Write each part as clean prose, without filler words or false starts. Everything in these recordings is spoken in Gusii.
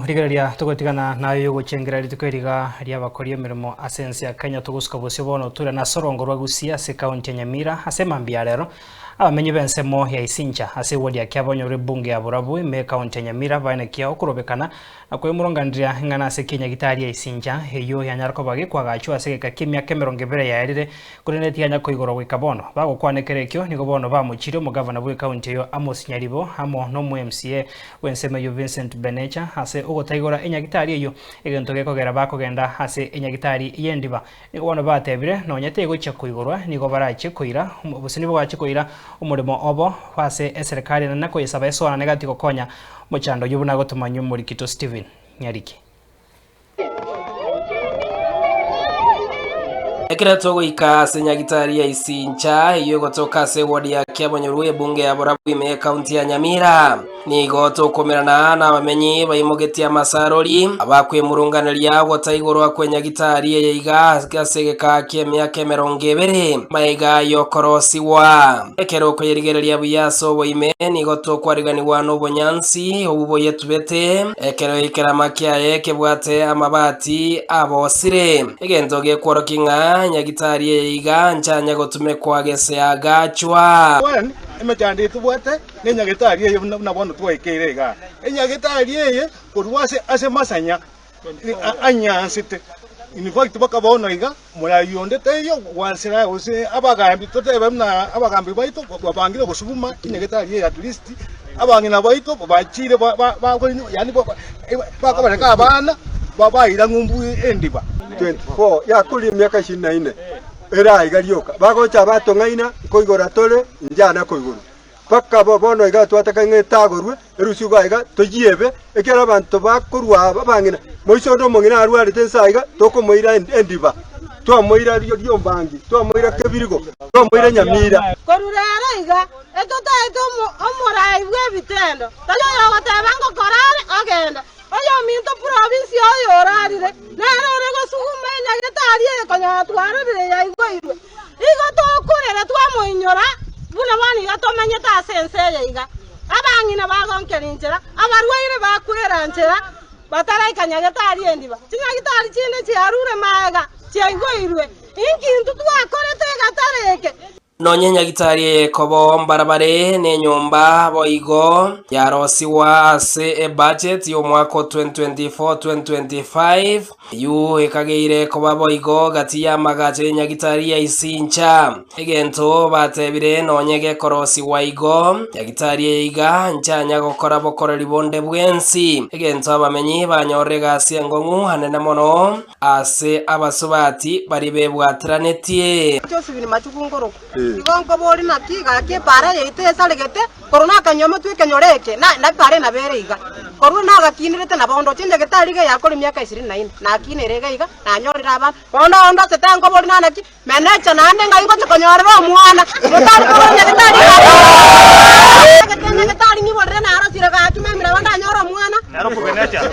Rigereria togotigana nayo yogochengera rituko eriga ri'abakori emeremo ase ense ya Kenya togosuka bosio bono toirane ase orongo rwa Gusii ase ekaunti ya Nyamira ase emambia ya rero abamenyi b'ensemo ya Isincha ase eward ya Kiabonyoru ebunge ya Borabu ime ekaunti ya Nyamira baenekia okorobekana na koemurunganiria ing'ana ase kinyagitari ya Isincha eyio yanyara koba gekwagachwa ase egeka ki'emiaka 20 yaerire Korende tiyanya koigorwa goika bono. Bagokwana ekero ekio, nigo bono bamochirie omogavana bw'ekaunti eyio Amos Nyaribo amo nomo-MCA bw'ensemo eyio Vincent Benecha ase ogotaigora enyagitari eyio, egento gekogera bakogenda ase enyagitari y'endiba. Nigo bono batebire nonya tegochia koigorwa nigo barachie koira gose nigo bachie koira omoremo obo ase eserekari enene koyesaba esoanane gati gokonya omochando oyio buna gotomanywa omorikito Stephen Nyariki. Ekero togoika ase nyagitari ya Isincha eyio egotoka ase eward ya Kiabonyoru ebunge ya Borabu ime y'ekaunti ya Nyamira, nigo tokomerana nabamenyi baimogetie amasarori abakwemurunganeria ogotaigorwa kw'enyagitari eye iga ase egeka ki'emiaka emerongo ebere magega y'okorosigwa. Ekero okoyerigereria buya ase oboime nigo tokwariganigwa nobonyansi obwo boyetubete, ekero ekerama kiaye kebwate amabati abosire, egento gekworokia ng'a nyagitari eye iga nchanya gotumekwa gese agachwa. One, emechando eye tobwate nenyagetari eye buna bono twaikeire igaa. Enyagetari eye korwa ase ase masanya anyansete, in fact mpaka bono iga Moraai onde taiyo gwansera gose abagaambi, totebe buna abagaambi baito babangire gosuguma enyagetari eye at least abang'ina baito bachiire yaani bakobareka abana baira ng'umbu endiba. 24 yakoria emiaka ishirini na ine ere aiga rioka, bagocha batong'aina, nkoigora tore, inche nakoigorwa. Mpaka bono iga twataka ng'a etagorwe, erusigwe aiga, toyiebe, ekiagera abanto bakorwa aba abang'ina, moise onde omong'ina arwarete inse aiga, tokomoira endiba, twamoira riombangi, twamoira kebirigo, twamoira nyamira. Korwa rero iga, etotaete omorai bw'ebitendo, tari oyogoteba ngokora are ogenda. Oyominto provinsi oyo orarire, nere ore gosuguma enyagetari eye konyora twarorire yaigoirwe. Igo tokorera twamoinyora buna bono iga tomenyete ase ense eye iga. Abang'ina bagonkera inchera, abarwaire bakwera nchera, bataraika nyagetari endiba. Chinyagitari chinde chiarure magega, chiaigoirwe. Inki intwe twakorete egatare eke? Nonya nyagitari eye kobo mbarabare nenyomba boigo yarosigwa ase ebudget y'omwaka o 2024-2025, eyio ekageire koba boigo gati y'amagacho y'enyagitari ya Isincha. Egento batebire nonya gekorosigwa igo, nyagitari eye iga nchanya gokora bokoreri bonde bwensi. Egento abamenyi banyorire egasi engong'u anene mono. Ase abasubati baria bebwateranetie. Josephine Machuku nkorokwa. Igo nkoborie naki gaki epaara yaito esaregete, korwa nakanywa amatwe ekenyoro eke, na na epaara enabo ere iga. Korwa nagakinerete nabo ndoche nyagetari iga yakora emiaka ishirini na ine, nakinere iga iga, nanyorire abana. Bono onde ase tenkoboria na naki, menecha naende ng'ai ngochia konyorera omwana, motari korwa nyagetari iga Egete nyagetari ng'iborere narosire gaki memire aba ndanyore omwana. Ee, arokubenecha, ee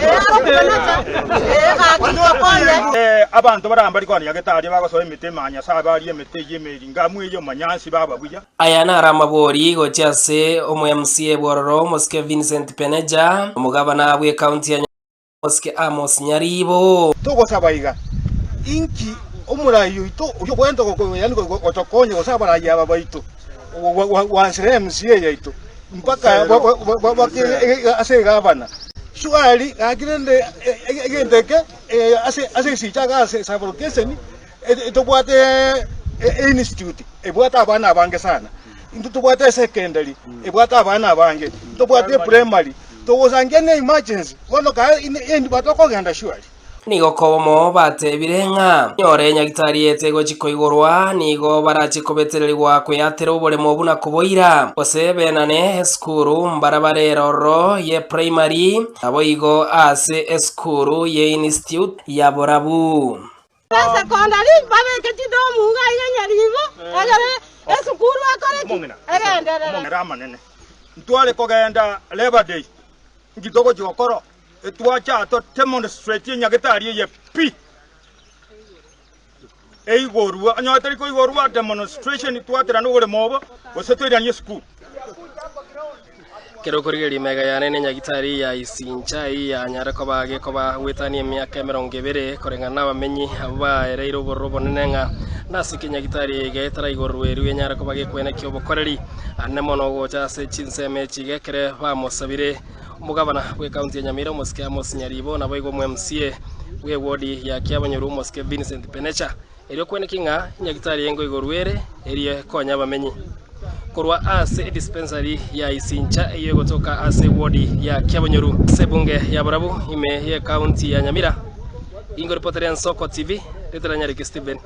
gaki tokonye. Abanto baria mbari konya nyagetari bagosoa emete ime aa Nyasae barie emete eyio emeringamu eye omonyansi baba buya. Aya naro amabori gochia ase omo-MCA bw'ororo omosike Vincent Peneja, omogabana bw'ecounty ya Omosike Amos Nyaribo. Togosaba iga, inki omorai oito oyio ogwenta yaani gotokonya gose abarai aba baito gwansera MCA yaito mpaka ase egavana. Surely gaki rende egento eke ase esicha iga ase sub-location tobwate einstitute ebwate abana abange sana, intwe tobwate esecondary ebwate abana abange, ntobwate eprimary. Togosangia ne emergency bono kae endi batokogenda surely. Nigo kobomo batebire ng'a nyore nyagitari eye tegochi koigorwa, nigo barache kobetererigwa kweatera oboremo buna koboira, gose benane esukuru mbarabare ere ororo ye primary, naboigo ase esukuru ye institute ya borabu. Esekondari babeke chidomu iga iga nyaribo, egere esukuru ekore ki? Egenderere. Amanene ntware kogenda Labour Day, inki togochia gokora? Etwacha to demonstrate enyagetari eye pi eigorwa, onye teri koigorwa demonstration twaterane oboremo obo gose toiranie esukuru. Kero okorigereria emega yane ne nyagitari ya Isincha eyio yanyare koba gekoba goetania emiaka emerongo ebere koreng'ana nabamenyi abwo baereire obororo obonene ng'a nase ki nyagitari eye iga etaraigorerwa erio enyare koba gekwenekia obokoreri anene mono gocha ase chinsemo echi iga ekere bamosabire omogabana bwe county ya Nyamira omosike Amos Nyaribo naboigo omo MCA bwe ward ya Kiabonyoru omosike Vincent Penecha erio kwenekia ng'a nyagitari eye ngoigorwa ere erio ekonya abamenyi korwa ase edispensary ya Isincha eyo egotoka ase ward ya Kiabonyoru ase ebunge ya Borabu ime ye county ya Nyamira. Ingo reporter ya Nsoko TV, Ritera Nyariki Stephen.